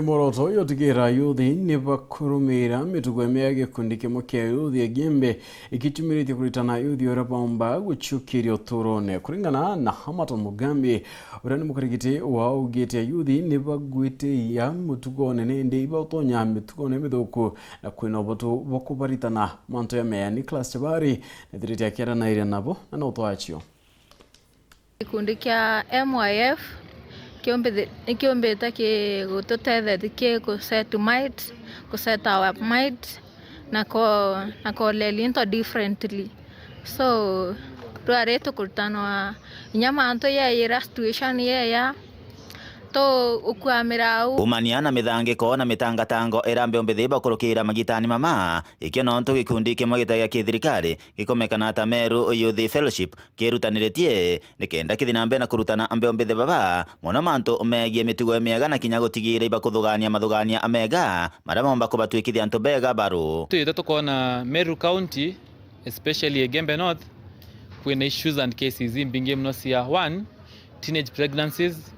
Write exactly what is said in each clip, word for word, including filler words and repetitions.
Mworoto uyu utigira yuthi ni bakurumira mitugo ya gikundi kimwe kia yuthi Igembe ikitumiritie kuritana yuthi uria baumba guciukiria uturone. Kuringana na Hamilton Mugambi, uria ni mukarigiti wa augite yuthi ni bagwitiia mutugo nene, indi ibautonya mitugo ni mithuku na kwina ubotu bwa kubaritana mantu ya meya. Nicholas Chabari nithiritie akiaranairia nabo na no twacio. Gikundi kia M Y F kiumbithi-, nikiumbite ki-, gututethethi ki ku set mind, ku set our mind, na ko-, na koleli into differently. So, rwari tukurutanwa inya mantu yeyira situation yeya, tu ukwamira au. Kumania na mithangiko na mitangatango iria mbeumbithi bakurukira magitani mama, ikio nontu gikundi kimwe gitari gia kithirikari gikomekana ta Meru Youth Fellowship kirutaniritie nikenda kithi na mbere na kurutana mbeumbithi baba mono mantu megie mitugo miega na kinya gutigira ibakuthugaania mathugaania mega maria momba kubatwikithia antu bega baru. Twite tukona Meru County, especially Igembe North, kwina issues and cases imbingi muno cia, one, teenage pregnancies.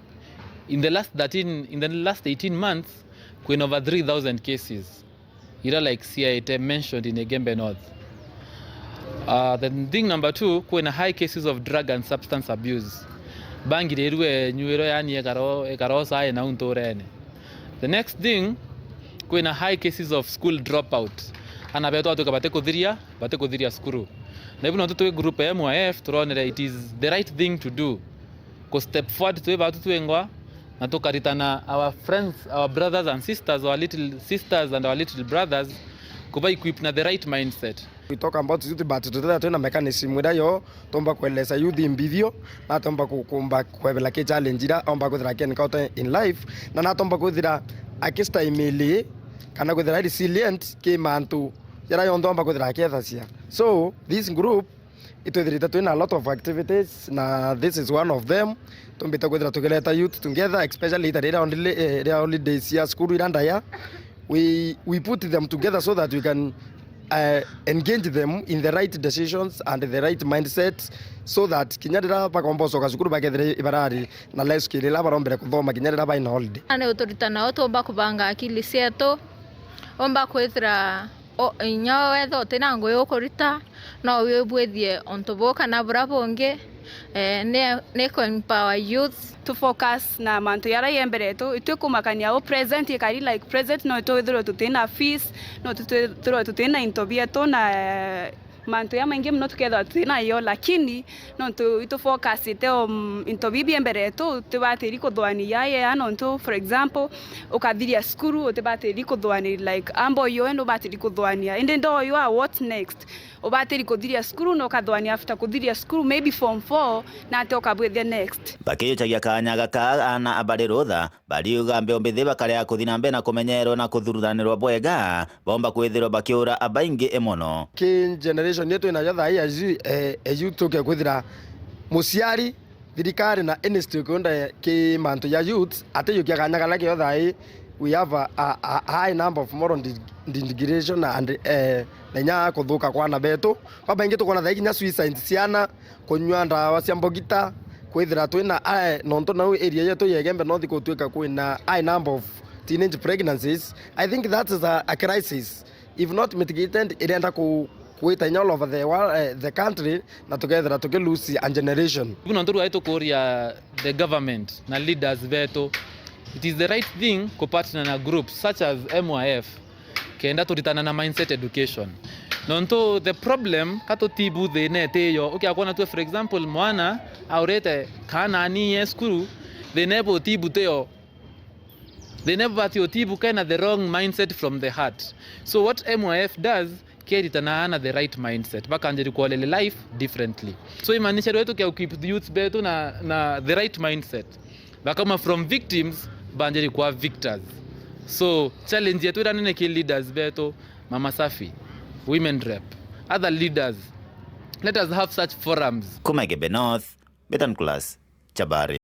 In the last thirteen, in the last eighteen months, kwina over three thousand cases ira, like, ciaite mentioned in Igembe North. Uh, the thing number two, kwina high cases of drug and substance abuse. Bangi riu enyuirwe, yani, ekaro, ekaro sae nau nturene. The next thing, kwina high cases of school dropout. Ana betu atuka batikuthiria, batikuthiria cukuru. Na ibu nontu twi group ya M Y F, turonere it is the right thing to do ku step forward twi batu twingwa, na tukaritana our friends, our brothers and sisters, our little sisters and our little brothers, kuba equip na the right mindset. We talk about youth, but tutethia twina mechanism iria yo tomba kueleza youth mbithio, na tomba ku-, kumba kwebela ki challenge iria omba kwithira aki encounter in life, na natomba kwithira akistimili kana kwithira resilient ki mantu jaria yonthe omba kwithira akiethacia. So, this group itwithirite twina a lot of activities, na this is one of them. Tumbite kwithira tukireta youth together, especially ita riria only, eh, ria holidays cia cukuru iria ndaya. We, we put them together so that we can, uh, engage them in the right decisions and the right mindset, so that kinya riria bakomba ucoka cukuru bakethire ibarari na life skill iria barombere kuthoma kinya riria baina holiday. Na ni uturitana au tumba kubanga akili cietu, umba kwithira o, inya wetha utina ngugi ukurita, no wibwithie untu buu kana buria bungi. Eh, ni, ni ku empower youth. Tu focus na mantu jaria ye mbere yetu, itwi kumakania u present ikari, like, present no twithirwe tutina fees, no twithirwe tutina into bietu na, eh, mantu jamaingi mono tukethirwa tutina yo, lakini nontu itu focusite o, mm, into bibi mbere yetu, tibatiri kuthwania yaya, nontu, for example, ukathiria cukuru, utibatiri kuthwania, like, amba uyu we nubatiri kuthwania, indi ndo uyu a what next? Ubatiri kuthiria cukuru na ukathwania after kuthiria cukuru, maybe form four, na ati ukabwithia next. Bakijucagia kanya gaka, ana bari rutha, bariuga mbeumbithi bakarega kuthi na mbere na kumenyerwa na kuthururanirwa bwega, bomba kwithirwa bakiura abaingi mono. Ki generation yetu inayo thaa hii ya yu-, eh, eh, youth tuke kwithira muciari, thirikari na institute kiunda ki mantu ya youth, atijukia kanya karia kio thaa hii, we have a, a, a high number of moral de-, degradation and, eh, na inya kuthuka kwa ana betu. Kwa baingi tukona thaa hii kinya suicide, ciana kunyua ndawa cia mbogita, kwithira twina, eh, nontu nau area yetu ya Igembe North gutwika kwina high number of teenage pregnancies. I think that is a, a crisis. If not mitigated, irenda ku-, kuita inya all over the world, eh, the country, na tukethira tuki lose a generation. Riu nontu rwai tukuria the government na leaders betu, it is the right thing ku partner na groups such as M Y F, kenda turitana na mindset education. Nontu the problem, ka tutibu thina itiyo. Ukia kwona tu, for example, mwana aurite kana anie cukuru, thina ibu utibu tiyo. They never bati utibu kena the wrong mindset from the heart. So what M Y F does, keritana ana the right mindset, bakanjiri kuolele life differently. So imaanisha rwetu kia equip the youths betu na, na the right mindset, bakama from victims banjiri kwa victors. So challenge yetu ira nene ki leaders betu, Mama Safi, Women Rep, other leaders, let us have such forums. Kuma Igembe North, Betan Class, Chabari.